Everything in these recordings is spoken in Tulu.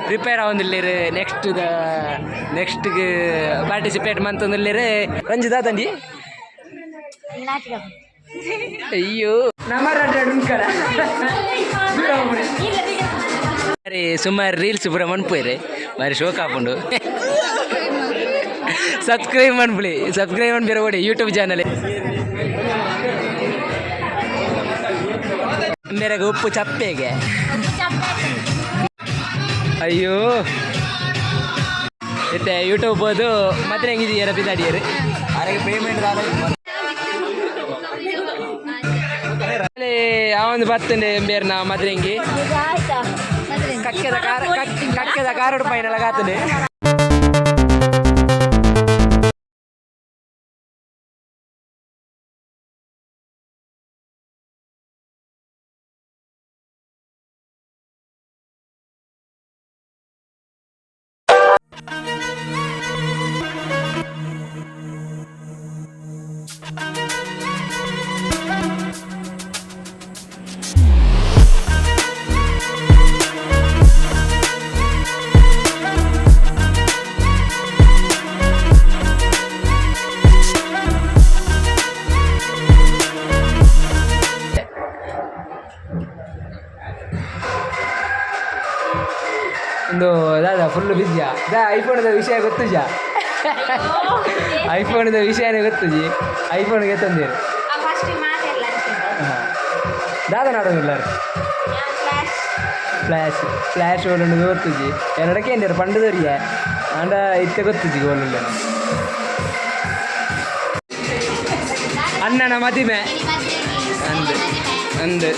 ಪ್ರಿಪೇರ್ ಆವೊಂದುಲ್ಲೆರ್. ನೆಕ್ಸ್ಟ್ ದ ನೆಕ್ಸ್ಟ್ ಗ್ ಪಾರ್ಟಿಸಿಪೇಟ್ ಮಂತೊಂದುಲ್ಲೆರ್. ರಂಜಿ ದಾದಂಡಿ? ಅಯ್ಯೋ, ನಮ್ಮ ಉಂಕಡ. ಬಾರಿ ಸುಮಾರು ರೀಲ್ಸ್ ಪೂರ ಮನ್ಪುವೆರ್. ಬಾರಿ ಶೋಕ್ ಆಪುಂಡು. ಸಬ್ಸ್ಕ್ರೈಬ್ ಮನ್ಪುಲಿ, ಸಬ್ಸ್ಕ್ರೈಬ್ ಮನ್ಪಿರ ಓಡಿ ಯೂಟ್ಯೂಬ್ ಚಾನಲ್. ಮೇರೆಗೆ ಉಪ್ಪು ಚಪ್ಪೆಗೆ. ಅಯ್ಯೋ, ಇತ್ತೆ ಯೂಟ್ಯೂಬ್ ಬೋದು ಮತ್ತೆ ಹೆಂಗಿದೀಯರ ಬಿದಾಡಿಯರು. ಅರೆಗೆ ಪೇಮೆಂಟ್ ದಾದ? ಆ ಒಂದು ಬತ್ತಂಡೆ ಬೇರ್ನ ಮದ್ರೆಂಗಿ. ಕಕ್ಕೆದ ಕಾರ, ಕಕ್ಕೆದ ಕಾರಡು ಪೈನಲ ಕಾತುಂಡೆ. ಒಂದು ದಾದಾ ಫುಲ್ ಬಿಸಿಯಾ ದಾ? ಐಫೋನ್ದ ವಿಷಯ ಗೊತ್ತುಜಾ? ಐಫೋನ್ದ ವಿಷಯನೇ ಗೊತ್ತುಜಿ. ಐಫೋನ್ಗೆ ತಂದಿರು. ಹಾಂ, ದಾದ ನಾಡೋದಿಲ್ಲ. Flash flash ಓಲುಂಡು ಗೊತ್ತುಜಿ. ಎರಡಕ್ಕೆ ಎಂದರು ಪಂಡದೊರಿಯ ಆಂಡ ಇತ್ತೆ ಗೊತ್ತುಜಿ ಓಲುಂಡ. ಅಣ್ಣನ ಮದಿಮೆ ಅಂದು ಅಂದು.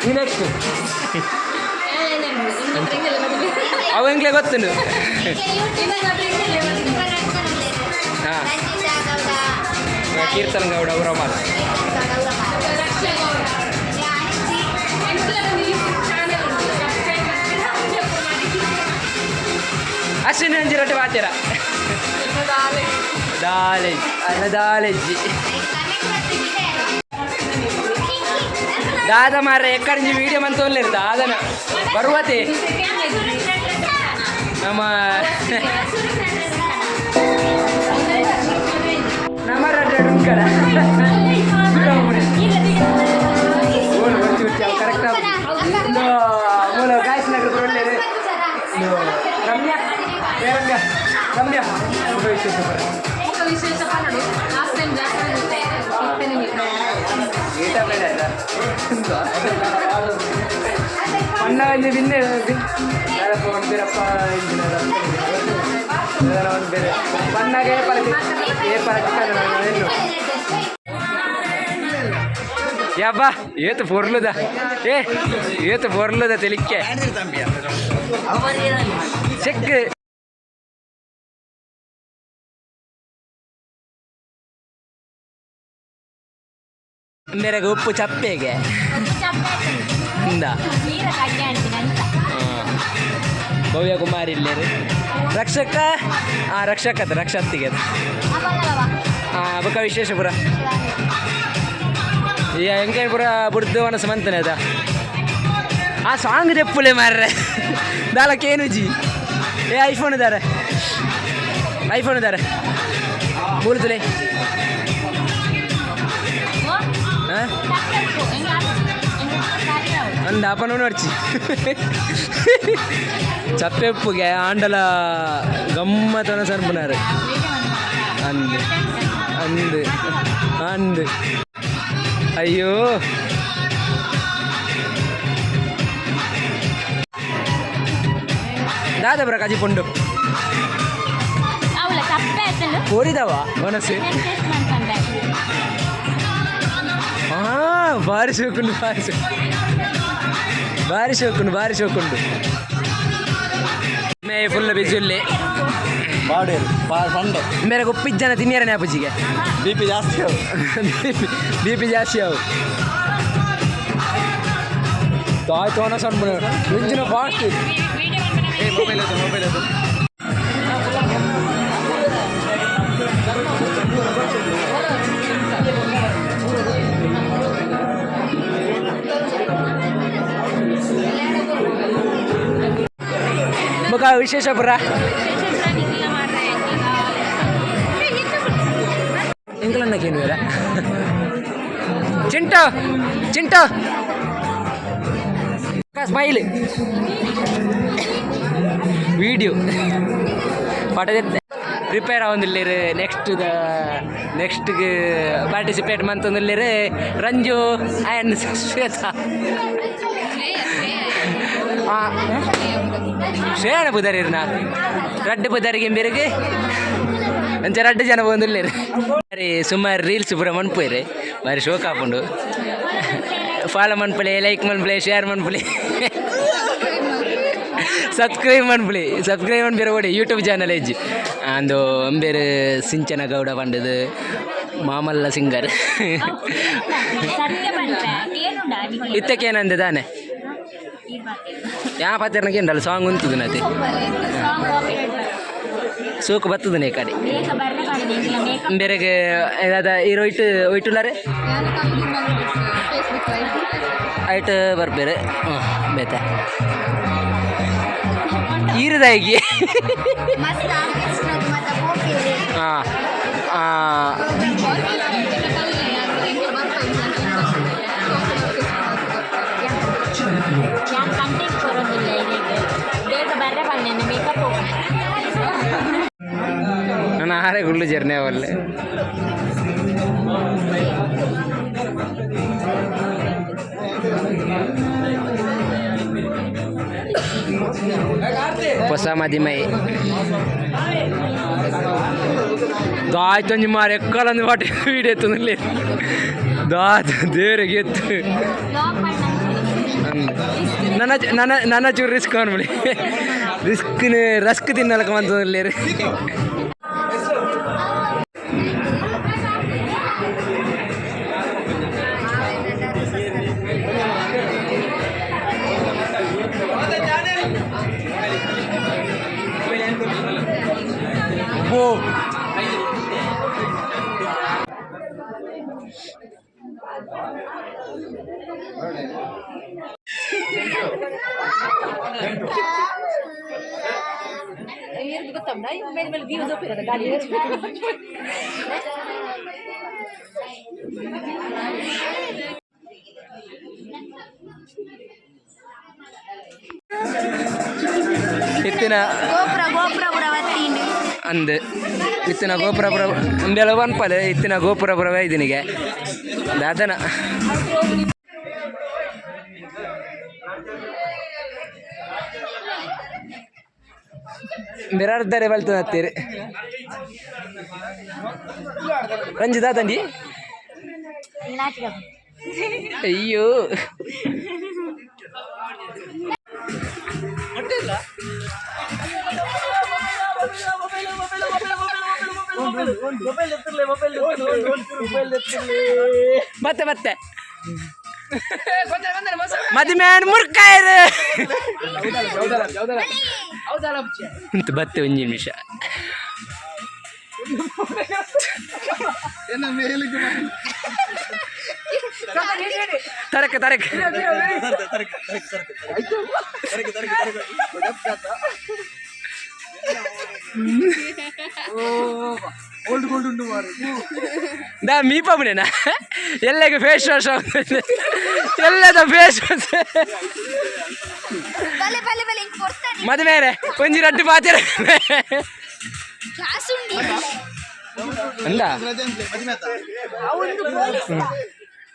ಈ ನೆಕ್ಸ್ಟ್ ಅವು ಎಂಕ್ಲೆ ಗೊತ್ತುಂಡು. ಹಾಂ, ಕೀರ್ತನ್ ಗೌಡ ಅವರ ಮಾತು. ಅಶ್ವಿನಿ ಅಂಜಿರೊಟ್ಟೆ ಮಾತೀರ ದಾಲೇಜ್ ಅಲ್ಲ ದಾಲೇಜಿ. ದಾದ ಮಾರ್ರೆ, ಎಕ್ಕಡಿಂಜಿ ವೀಡಿಯೋ ಮಂತೊಲ್ಲೇರು ದಾದನ ಬರುವತೆ ನಮ್ಮ ನಮ್ಮ ಉಂಕಡ. ಕರೆಕ್ಟ್. ಮೂಲ ಗಾಯಸ್ ನಗರ ಒಳ್ಳೇದು. ರಮ್ಯಾ, ಏ ರಮ್ಯಾ, ರಮ್ಯಾ, ತುಂಬ ವಿಶೇಷ ಬರ. ವಿಶೇಷ ಪನ್ನಡು ಲಾಸ್ಟ್ ಟೈಮ್ ಜಾಸ್ತಿ ಇತ್ತೆ. ಏಟ ಬೇಡ ಅಲ್ಲ. ಅಣ್ಣ ಒಂಜಿ ಬಿನ್ನೆ ದಾದಪ್ಪ ಒಂದು ಬೇರಪ್ಪ ಇಂಜಿನ ಒಂದು ಬೇರೆ ಬಣ್ಣಗೆ ಏಪರ ಏಪರ ಚಿಕ್ಕನ. ಯಬ್ಬ, ಏತು ಪೊರ್ಲುದ! ಏ, ಏತು ಪೊರ್ಲುದ ತೆಲಿಕ್ಕೆ ಚೆಕ್. ಮೇರೆಗೆ ಉಪ್ಪು ಚಪ್ಪೆಗೆ ಇಂದ. ಭವ್ಯ ಕುಮಾರಿ ಇಲ್ಲೇರು. ರಕ್ಷಕ, ಆ ರಕ್ಷಕ ರಕ್ಷತ್ತಿಗೆ. ಹಾಂ, ಬೊಕ ವಿಶೇಷ ಪುರ ಈ ಎಂಕೆ ಪುರ ಬುಡ್ದು ಮನಸ್ಸು ಮಂತನೆ ಅದ. ಆ ಸಾಂಗ್ ದೆಪ್ಪುಲೆ ಮಾರ್ರೆ. ದಾಲಕ್ಕೇನುಜಿ. ಏ, ಐಫೋನ್ ಇದ್ದಾರೆ, ಐಫೋನ್ ಇದ್ದಾರೆ ಮೂಲತುಲೆ. ಹಾಂ, ಅಂದ ಅಪ್ಪನ ನೋಡ್ಚಿ. ಚಪ್ಪೆಪ್ಪುಗೆ ಆಂಡಲ ಗಮ್ಮತ್ತನ ಸರ್ಪುನಾರು. ಅಂದು ಅಂದು ಅಂದು. ಅಯ್ಯೋ, ದಾದ ಬ್ರ ಕಜಿ ಪುಂಡು. ಕೋರಿದವ ಮನಸ್ಸು. ಹಾಂ, ಭಾರಿ ಶೋಕುಂಡು, ಭಾರಿ ಶೋಕು, ಭಾರಿ ಶೋಕುಂಡು, ಭಾರಿ ಶೋಕುಂಡು. ಮೇ ಫುಲ್ ಬಿಜುಲ್ಲಿ. ಬಾಡೇರು ಪಂಡೆ. ಮೇರೆ ಉಪ್ಪಿಜ್ಜನ ಜನ ತಿನ್ನಿಯರನೆ ಅಪ್ಪಜಿಗೆ. ಬಿ ಪಿ ಜಾಸ್ತಿ ಅವು. ಬಿ ಪಿ ಜಾಸ್ತಿ ಅವು. ತಾಯ್ ತೋನ ಸಣ್ಣ ಇಂಜಿನ ಫಾಸ್ಟ್. ಏ, ಮೊಬೈಲ್ ಅದು, ಮೊಬೈಲ್ ಅದು. ಬೊಕ ವಿಶೇಷ ಪುರ ಎಂಕಲನ್ನ ಕೇನುವೆರ. ಚಿಂಟು, ಚಿಂಟು, ಸ್ಮೈಲ್. ವೀಡಿಯೋ ಪಟದೆತ್ತೆ ಪ್ರಿಪೇರ್ ಆವೊಂದುಲ್ಲೆರ್. ನೆಕ್ಸ್ಟ್ ದ ನೆಕ್ಸ್ಟ್ಗೆ ಪಾರ್ಟಿಸಿಪೇಟ್ ಮಂತೊಂದುಲ್ಲೆರ್ ರಂಜು ಆ್ಯಂಡ್ ಶ್ವೇತಾ. ಶ್ರೇಯಣ ಪುದರಿರ್ನ ರಡ್ಡ್ ಪುದರಿಗೆ ಬೆರಗೆ ಅಂಚ ರಡ್ಡ್ ಜನ ಪೋವೊಂದುಲ್ಲೆರ್. ಬಾರಿ ಸುಮಾರು ರೀಲ್ಸ್ ಪೂರ ಮನ್ಪುವೆರ್. ಬಾರಿ ಶೋಕ್ ಆಪುಂಡು. ಫಾಲೋ ಮನ್ಪುಲೆ, ಲೈಕ್ ಮನ್ಪುಲೆ, ಶೇರ್ ಮನ್ಪುಲೆ, ಸಬ್ಸ್ಕ್ರೈಬ್ ಮನ್ಪುಲೆ. ಸಬ್ಸ್ಕ್ರೈಬ್ ಮನ್ಪೆರೆ ಬೋಡಿ. ಯೂಟ್ಯೂಬ್ ಚಾನಲ್ ಇಜ್ಜಿ ಅಂದು. ಅಂಬೇರು ಸಿಂಚನ ಗೌಡ ಪಂಡದು ಮಾಮಲ್ಲ ಸಿಂಗರ್. ಸತ್ಯ ಪನ್ಪೆ ಕೇನುಂಡ? ಇತ್ತಕ್ಕೇನಂದೆ ತಾನೆ ಯಾ ಪಾತೆರ್ನ ಕೇಂಡಲ್ಲ. ಸಾಂಗ್ ಉಂತುದು ನತೆ ಸೋಕು ಬತ್ತದನೆ ಕಡೆ. ಬೇಗ ಬರ್ರೆ ಪಂಡೆ ಮೇಕಪ್. ಬೇರೆಗೆ ದಾದ ಈರ್ ಒಯ್ಟ್ ಒಯ್ಟುಲ್ಲಾರೆ? ಫೇಸ್ಬುಕ್. ಐಟ್ ಬರ್ಪೇರು ಬೇತೆ ಈರದಾಗಿ. ಮಸ್ತ್ ಆರ್ಕೆಸ್ಟ್ರಾ ಮತ್ತೆ ಪೋಪಿರಿ. ಹಾಂ ಹಾಂ. ಯಾನ್ ಕಂಟೆಂಟ್ ಕೊರೊಂದಿಲ್ಲ ಇದಕ್ಕೆ. ಬೇಗ ಬರ್ರೆ ಪಂಡೆ ಮೇಕಪ್. ನಾನು ಆರೆ ಗುಳ್ಳು ಜರ್ನೆ ಅವಲ್ಲೆ. ಹೊಸ ಮದಿಮೈ ದಾಯ್ತೊಂಜಿ ಮಾರು ಎಕ್ಕಲೊಂದು ಪಾಟಿ ವೀಡಿಯೋ ಎತ್ತೊಂದಿಲ್ಲ. ದಾತ ದೇವರಿಗೆ ಎತ್ತು. ನನ್ನ ನನ್ನ ನನ್ನ ಚೂರು ರಿಸ್ಕ್ ಅನ್ಬಿಡಿ. ರಿಸ್ಕ್ನ ರಸ್ಕ್ ತಿನ್ನಲಕ ಮಂತೊಂದುಲ್ಲೆರ್. ಓ. ಮೇಲೆ ಮೇಲೆ ದೀವ ದೋಪಿರದ ಗಾಡಿ. ಇತ್ತಿನ ಗೋಪುರ ಗೋಪುರ ಪೂರ ಬತ್ತೀಂಡು. ಅಂದ್ ಇತ್ತಿನ ಗೋಪುರ ಪುರ ಉಂದೆಲ ಪನ್ಪಲೆ. ಇತ್ತಿನ ಗೋಪುರ ಪುರ ಇದನಿಗೆ ದಾದನ. ಬಿರಾರ್ದಾರೆ ಬಲ್ತದ ಹತ್ತೀರಿ ರಂಜಿ ದಾದಂಡಿ. ಅಯ್ಯೋ. ಮತ್ತೆ ಮತ್ತೆ ಮದುವೆ ಮುರ್ಕಾಯರು ಅಂತ ಬತ್ತೆ. ಒಂಜಿ ನಿಮಿಷ. ತರಕ ತರಕ. ದಾ ಮೀಪಮ್ಮನೇನಾ ಎಲ್ಲಗೆ ಫೇಸ್ ವಾಶ್, ಎಲ್ಲದ ಫೇಸ್ ವಾಶ್. ಬಲೆ ಬಲೆ ಬಲೆ ಇಂಕ್ ಕೊಡ್ತಾನೆ. ಮದುವೆ ಒಂಜಿ ರಡ್ಡು ಪಾತೆರ. ಕ್ಲಾಸ್ ಉಂಡಿ. ಅಂದ.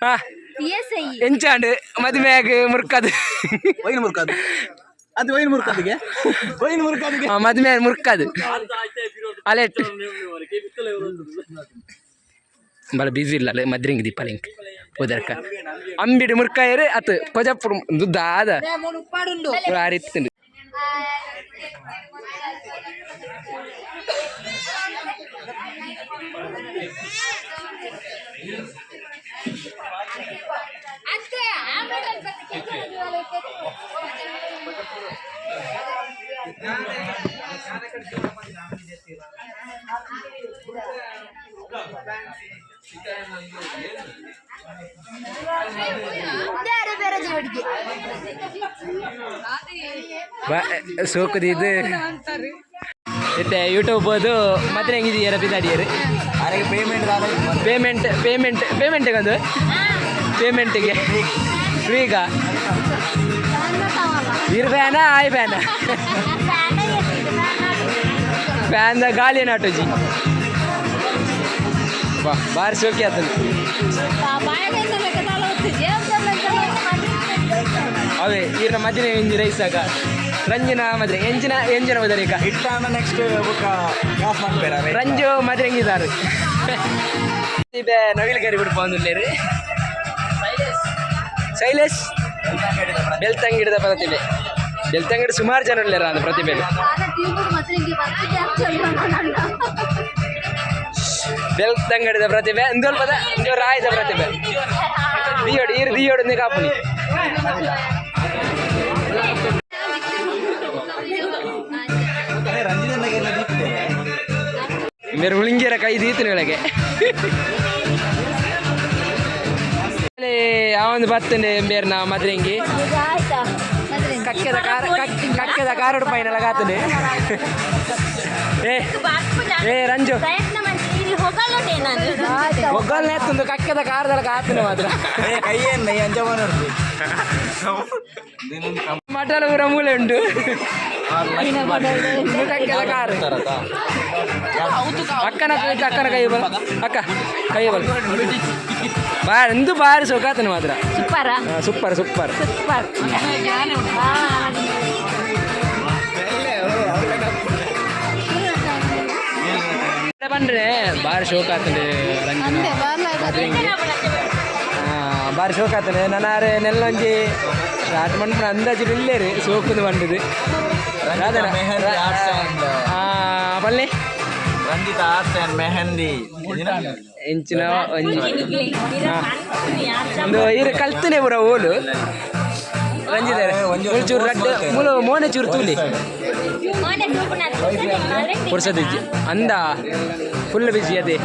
ಹಾ. P S I. ಎಂಚಾಂಡ್ ಮದುವೆಯಾಗ ಮುರ್ಕದು? ವೈನ್ ಮುರ್ಕದು ಅದು, ವೈನ್ ಮುರ್ಕದಿಗೆ, ವೈನ್ ಮುರ್ಕದಿಗೆ. ಆ, ಮದುವೆ ಮುರ್ಕದು ಅಲೆಟ್ ಬಲ ಬಿಸಿ ಇಲ್ಲ ಅಲ್ಲ. ಮದ್ರಿಂಗ್ ದೀಪ ಲಿಂಕ್ ಪೋದರ್ಕ ಅಂಬಿಡಿ ಮುರ್ಕಾಯರು ಅತ್ ಕೊಜಪ್ಪುಡು ದಾದ ಆರಿತ್ತುಂಡು. ಅತ್ತೆ ಆಮೇಲೆ. ಬೇರೆ ಬೇರೆ ಜೋಡಿಗೆ. ಸೋಕುದಿದ್ದು ಇತ್ತೆ ಯೂಟ್ಯೂಬ್ ಅದು ಮತ್ತೆ ಹೆಂಗಿದೀಯರ ಪಿದಾಡಿಯರು. ಅರೆಗೆ ಪೇಮೆಂಟ್. ಪೇಮೆಂಟ್, ಪೇಮೆಂಟ್, ಪೇಮೆಂಟ್ ಒಂದು ಪೇಮೆಂಟಿಗೆ ಈಗ ಇರ್ ಫ್ಯಾನ ಆಯ್ ಫ್ಯಾನ ಫ್ಯಾನ್ದ ಗಾಳಿ ನಾಟುಜಿ ಬಾ ಬಾರಿ ಶೋಕಿ ಆತನ. ಅವೇ ಈರ್ನ ಮದಿನ ಇಂಜಿ ರೈಸಾಗ ರಂಜಿನ ಮದ್ರೆ ಎಂಜಿನ ಎಂಜಿನ ಬದರಿಕ. ಇಟ್ಟಾನ ನೆಕ್ಸ್ಟ್ ಬುಕ್ಕ ಕಾಸ್ ಮಾಡ್ಬೇಡ. ರಂಜು ಮದ್ರೆ ಹೆಂಗಿದಾರು ಇಬೆ ನವಿಲು ಗರಿ ಬಿಡ್ಪ ಒಂದುಲ್ಲೇರು. ಶೈಲೇಶ್ ಬೆಳ್ತಂಗಿಡದ ಪ್ರತಿಭೆ. ಬೆಳ್ತಂಗಡಿ ಸುಮಾರು ಜನ ಉಳ್ಳೇರ ಅಂದ ಪ್ರತಿಭೆ. ಬೆಳ್ತಂಗಡಿದ ಪ್ರತಿಭೆ ಇಂದೊಲ್ಪದ ಇಂದು ರಾಯದ ಪ್ರತಿಭೆ. ದಿಯೋಡು ಈರು ದಿಯೋಡು ನೀ ಕಾಪುನಿ. ರಂಜಿತ ದೀಪಿದೆ. ಮೇರೆ ಉಳಿಂಗಿರ ಕೈ ದೀತಿನ ಒಳಗೆ ಆ ಒಂದು ಬತ್ತಂಡೆ ಬೇರ್ನ ಮದ್ರೆಂಗಿ. ಕಕ್ಕೆದ ಕಾರ ಕಕ್ಕೆದ ಕಾರಡು ಪೈನಲ ಕಾತನೆ. ಏ ಏ ರಂಜು. ಪ್ರಯತ್ನ ಮಾಡಿ ಇಲ್ಲಿ ಹೋಗಲ್ಲೋಟೆ ನಾನು. ಒಗ್ಗಲ್ ಎತ್ತೊಂದು ಕಕ್ಕೆದ ಕಾರದಲ್ಲ ಕಾತನೆ ಮಾತ್ರ. ಏ ಕೈಯೇನು ಅಂಜ ನೋಡ್ರಿ. ಮಟನ್ ಪೂರ ಮೂಲೆ ಉಂಟು. ಇದು ಕಕ್ಕೆದ ಕಾರು. ಅಕ್ಕನ ಕೈ, ಅಕ್ಕನ ಕೈ ಬಲ, ಅಕ್ಕ ಕೈ ಬಲ. ಬಾರಿ ಎಂದು ಬಾರಿ ಸೊಕಾತನೆ ಮಾತ್ರ. ಸೂಪರ. Super super. Super. ಬಂದ್ರೆ ಬಾರಿ ಶೋಕ ಆತಂಡೆ ರಂಜನ ಮದ್ರೆಂಗಿ. ಬಾರಿ ಶೋಕ ಆತಂಡೆ. ನನಾರೆ ನೆಲ್ಲೊಂಜಿ ರಾಟ್ ಮನ್ಪುನ ಅಂದಾಜು ಇಲ್ಲೇರಿ ಸೋಕುಂದು ಬಂದಿದ್ದು. ರಂಜಿತ ಮೆಹಂದಿ ಆರ್ಟ್ಸ್ ಅಂಡ್ ಪಲ್ಲೆ. ರಂಜಿತ ಆರ್ಟ್ಸ್ ಅಂಡ್ ಮೆಹಂದಿ. ಎಂಚಿನ ಒಂಜಿ ಒಂದು ಇರು ಕಲ್ತನೆ ಪೂರ ಓಲು ರಂಜಿತಾರೆ. ಚೂರು ರಡ್ಡ್ ಮೂಲು ಮೋನೆ ಚೂರು ತೂಲಿ. ಪುರ್ಸದಿಜ್ಜಿ ಅಂದ ಫುಲ್ ಬಿಸಿ ಅದೇ.